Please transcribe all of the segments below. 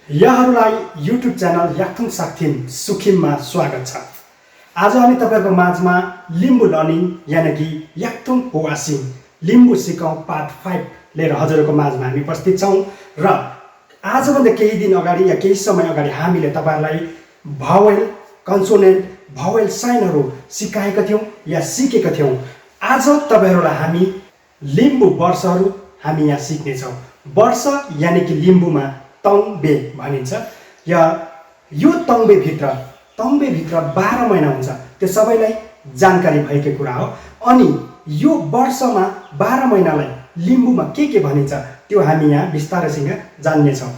यहाँहरूलाई YouTube channel Yakthung साक्थिम सुखिममा स्वागत छ। आज हामी तपाईहरुको माझमा लिम्बू लर्निङ यानी कि याक्थुङ होवासिङ लिम्बू सिकौं पार्ट 5 लिएर हजुरहरूको माझमा हामी उपस्थित छौं र आजभन्दा केही दिन अगाडि या केही समय अगाडि हामीले तपाईहरुलाई भावेल कन्सोनेन्ट भावेल साइनहरु सिकाएका थियौं या सिकेका थियौं। आज तपाईहरुलाई हामी लिम्बू वर्षहरु हामी यहाँ सिक्ने छौं। वर्ष यानी कि लिम्बूमा तङ्बे भनिन्छ। यो तङ्बे भित्र 12 महिना हुन्छ, त्यो सबैलाई जानकारी भएकै कुरा हो। अनि यो वर्षमा 12 महिनालाई लिम्बूमा के भनिन्छ त्यो हामी यहाँ विस्तारसँग जान्ने छौं।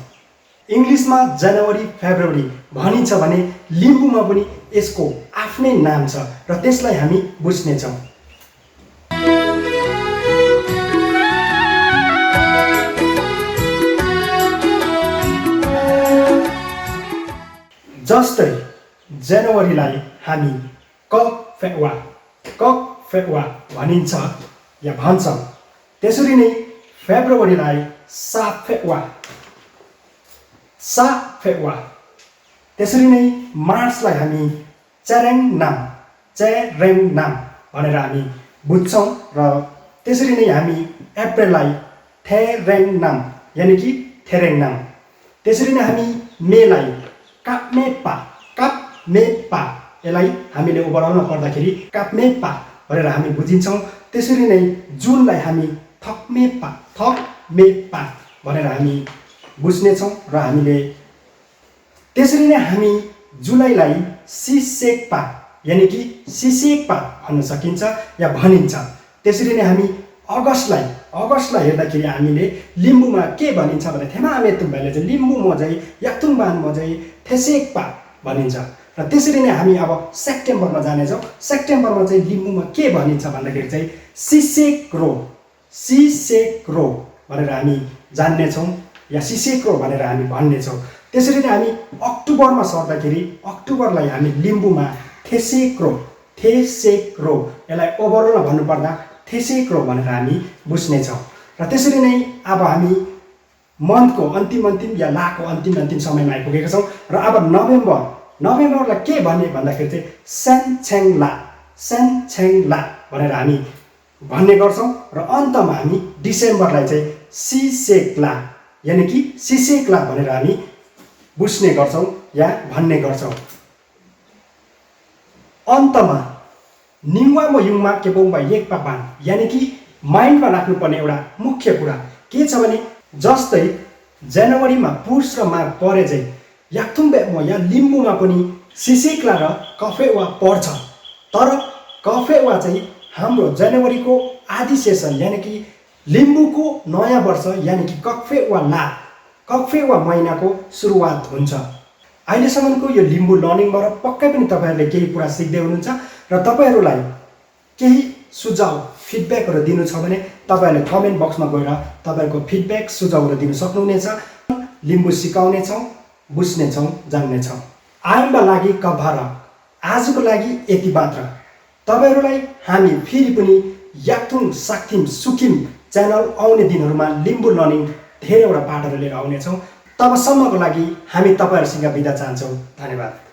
इंग्लिशमा जनवरी फेब्रुअरी भनिन्छ भने लिम्बूमा पनि यसको आफ्नै नाम छ र त्यसलाई हामी बुझ्ने छौं। जस्तै जनवरीलाई हामी कफेवा भनिन्छ या भन्छौं। त्यसरी नै फेब्रुअरीलाई साफेवा। त्यसरी नै मार्चलाई हामी चेरेङनाम भनेर हामी बुझ्छौं र त्यसरी नै हामी अप्रिललाई थेरेङनाम यानी कि थेरेङनाम। त्यसरी नै हामी मेलाई कापमेपा यसलाई हामीले ओभरअलमा पढ्दाखेरि कापमेपा भनेर हामी बुझिन्छौं। त्यसरी नै जुनलाई हामी थकमेपा भनेर हामी बुझ्ने छौं र हामीले त्यसरी नै हामी जुलाईलाई सिसेक्पा यानी कि सिसेक्पा भन्न सकिन्छ या भनिन्छ। त्यसरी नै हामी अगस्टलाई हेर्दाखेरि हामीले लिम्बूमा के भनिन्छ भने थेमामेतुम्बाले चाहिँ लिम्बू मजै याक्थुङबान मजै थेसेक्पा भनिन्छ। र त्यसरी नै हामी अब सेप्टेम्बरमा जानेछौं। सेप्टेम्बरमा चाहिँ लिम्बूमा के भनिन्छ भन्दाखेरि चाहिँ सिसेक्रो भनेर हामी जान्ने छौं या सिसेक्रो भनेर हामी भन्ने छौं। त्यसरी नै हामी अक्टोबरमा सर्दाखेरि अक्टोबरलाई हामी लिम्बूमा थेसेक्रो यसलाई ओभरअलमा भन्नुपर्दा थेसेक्रो भनेर हामी बुझ्ने छौं। र त्यसरी नै अब हामी मन्थको अन्तिम या लाको अन्तिम समयमा आइपुगेका छौं र अब नोभेम्बरलाई के भन्ने भन्दाखेरि चाहिँ सेनछेङला भनेर हामी भन्ने गर्छौं र अन्तमा हामी डिसेम्बरलाई चाहिँ सिसेक्ला यानी कि सिसेक्ला भनेर हामी बुझ्ने गर्छौं या भन्ने गर्छौं। अन्तमा निङवामो युङमा केपोङबा येकपापान यानी कि माइन्डमा राख्नुपर्ने एउटा मुख्य कुरा के छ भने जस्तै जनवरीमा पुष र माघ परे चाहिँ याक्थुङबेमा या लिम्बूमा पनि सिसेक्ला र कफेवा पर्छ। तर कफेवा चाहिँ हाम्रो जनवरीको आदि सेसन यानी कि लिम्बूको नयाँ वर्ष यानी कि कफेवा महिनाको सुरुवात हुन्छ। अहिलेसम्मको यो लिम्बू लर्निङबाट पक्कै पनि तपाईहरुले केही कुरा सिक्दै हुनुहुन्छ र तपाईहरुलाई केही सुझाव फिडब्याकहरु दिनु छ भने तपाईहरुले कमेन्ट बक्समा गएर तपाईहरुको फिडब्याक सुझावहरु दिन सक्नुहुनेछ। लिम्बू सिकाउने छौं, बुझ्ने छौं, जान्ने छौं। आइम्बा लागि कभार आजको लागि यति मात्र। तपाईहरुलाई हामी फेरि पनि याक्थुङ साक्थिम सुखिम च्यानल आउने दिनहरुमा लिम्बू लर्निङ धेरैवटा पाठहरु लिएर आउने छौं। तबसम्मको लागि हामी तपाईहरुसँग बिदा चाहन्छौं। धन्यवाद।